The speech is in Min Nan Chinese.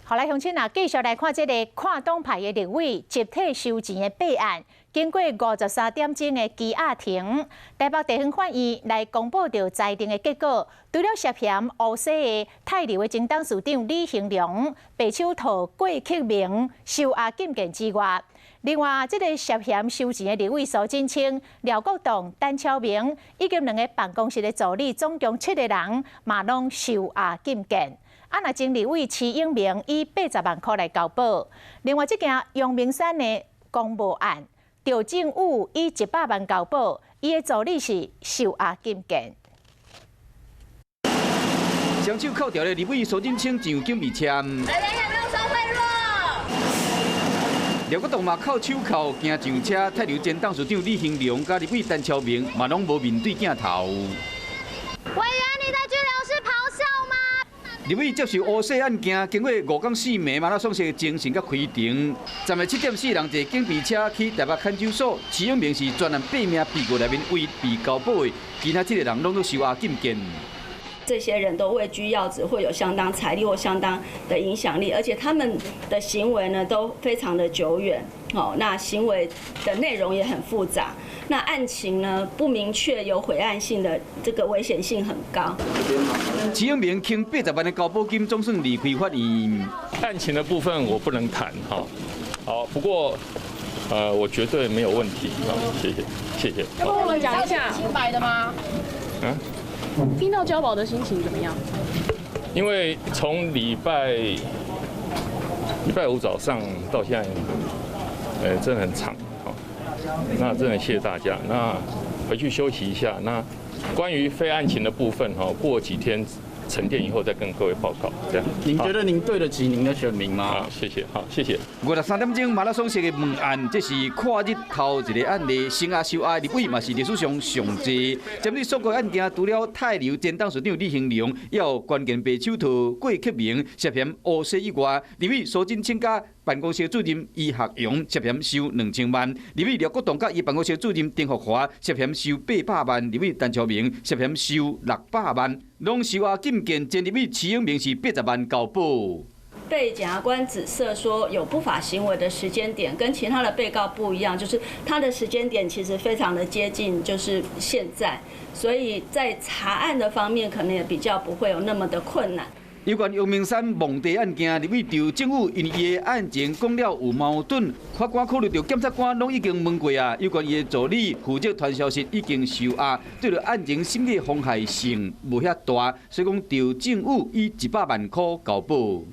好來，鄉親啊，繼續來看這个跨黨派的立委集體收錢的弊案。經過53點鐘的羈押庭，台北地方法院來公布著裁定的結果。除了涉嫌烏洗的泰流的前董事長李興良、白手套郭克明收押禁見之外，另外這个涉嫌收錢的立委蘇貞昌、廖國棟、陳超明以及兩个辦公室的助理，總共七个人嘛攏收押禁見。啊，若前立委徐永明以80萬箍來交保。另外，這件陽明山的公墓案，趙正宇以100萬交保，伊的助理是受押禁見。雙手銬牢的立委蘇貞昌上警備車。來人有沒有收賄賂？廖國棟嘛銬手銬驚上車，泰流前董事長李興良佮立委陳超明嘛攏無面對鏡頭。委員，你在拘留室咆哮嗎？立委接受烏洗案件，經過5工4暝馬拉松式偵訊佮開庭，昨暝7點4人坐警備車去台北看守所，徐永明是專案八名被告內面唯一被交保的，其他七个人攏都收押禁見。這些人都位居要職，會有相當財力或相當的影響力，而且他們的行為呢都非常的久遠，哦，那行為的內容也很複雜，那案情呢不明確，有毀案性的這個危險性很高。徐永明傾80萬的交保金，總算離開法院。案情的部分我不能談哈，好，不過，我絕對沒有問題，好，謝謝，謝謝。要不我們講一下清白的嗎？嗯。聽到交保的心情怎麼樣？因為從禮拜五早上到現在，真的很長，那真的謝謝大家。那回去休息一下。那關於非案情的部分，哈，過幾天沉澱以後再跟各位報告。這樣。您覺得您對得起您的選民嗎？好，謝謝，好，謝謝。53點鐘馬拉松式的問案，這是跨日頭一个案例，先押收押立委嘛是歷史上上濟。針對所有案件，除了泰流前董事長李興良，也有關鍵白手套郭克明涉嫌烏洗以外，立委蘇貞昌佮辦公室主任余學榮涉嫌收2000萬，立委廖國棟佮伊辦公室主任丁福華涉嫌收800萬，立委陳超明涉嫌收600萬，攏收押禁見。前立委徐永明是80萬交保。被檢察官指涉說有不法行為的時間點跟其他的被告不一樣，就是他的時間點其實非常的接近，就是現在，所以在查案的方面可能也比較不會有那麼的困難。有關陽明山墓地案件，立委趙正宇因為伊的案情講了有矛盾，法官考慮到檢察官攏已經問過啊，有關伊的助理負責傳消息已經受押，對著案情審理風險性無遐大，所以講趙正宇以100萬箍交保。